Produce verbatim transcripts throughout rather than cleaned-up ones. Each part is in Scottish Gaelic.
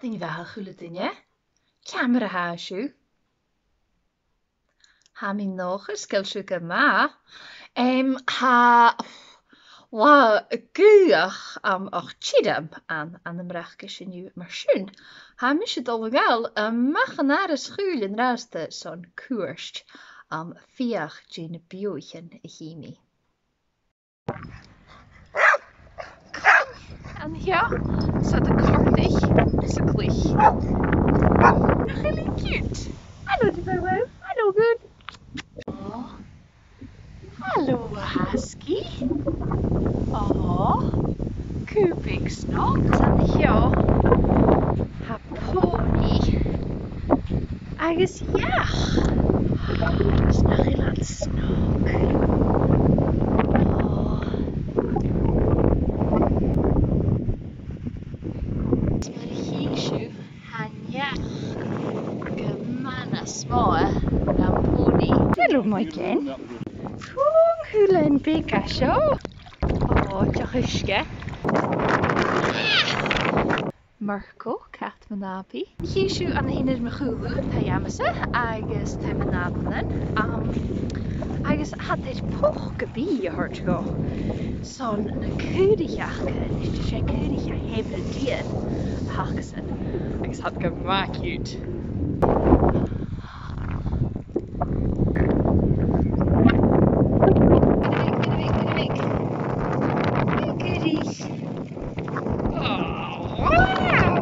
Duine mhath a h-uile duine. Ciamar a tha sibh? Tha mi an dòchas gu bheil sibh gu math. Em, tha, latha gaothach, am, ach tioram ann, ann am Breacais an-diugh mar sin. Tha mise a' dol a ghabhail a-mach an àras-chaoil an-dràsta son cuairt, am, feuch dè na beathaichean a chì mi. An seo, 's iad a' còrdadh is a' cluich. Nach eil e cute? Hello, Deborah. Hello, good. Aw. Hello, a Husky. Aw. Cù beag snog an seo. Tha pònaidh agus each. Is nach eil iad snog. Aw. Is mar a chì sibh, tha an t-each gu math nas motha na am pònaidh. Hello, Mike. Cùm a h-uile beag an seo. Aw, deoch uisge. Mirco, cat mo nàbaidh. Chì sibh an sin air mo chùlaibh, tha e agamsa agus tha mo nàbaidh ann. Am, agus tha iad air poca-bìdh a thoirt dhomh son na caoraich aca, a-nis, 's e caoraich à Hebridean a th' acasan. Agus tha iad gu math cute. Aw, wow!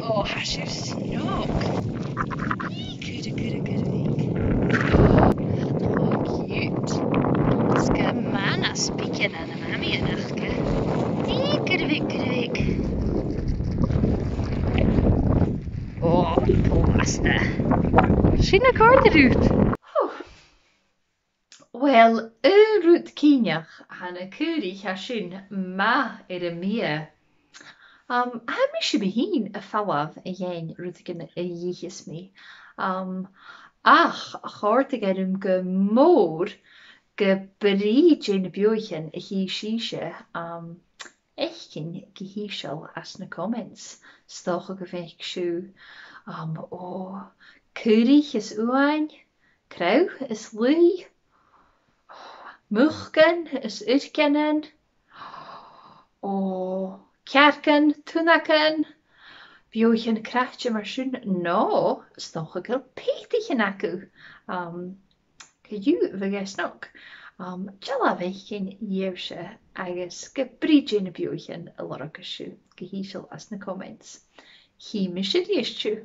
Aw, tha sibh snog. Cù, cù, cù, cù. Aw, tha iad cho cute. Is gu math nas bige na na mamaidhean aca. Cù, cù, cù. Aw, tha e blasta. Sin a' còrdadh riut. Whew. Uill, aon rud cinnteach, tha na caoraich a tha sin math air am biadh. Um, tha mise mi fhìn a' falbh a dhèanamh rudeigin a dh'itheas mi. Um, ach chòrdadh e rium gu mòr ge brith dè na beathaichean a chì sibhse, um, fhaicinn gu h-ìosal anns na comments. 'S dòcha gum faic sibh, um, o, caoraich is uain, crodh is laoigh, mucan is uirceanan, o, cearcan, tunnagan, beathaichean croite mar sin, no 's dòcha gu bheil peataichean agaibh. Um, co-dhiù, bhiodh e snog. Um, dealbh fhaicinn dhuibhse agus ge brith dè na beathaichean a lorgas sibh gu h-ìosal anns na comments. Chì mise a-rithist sibh.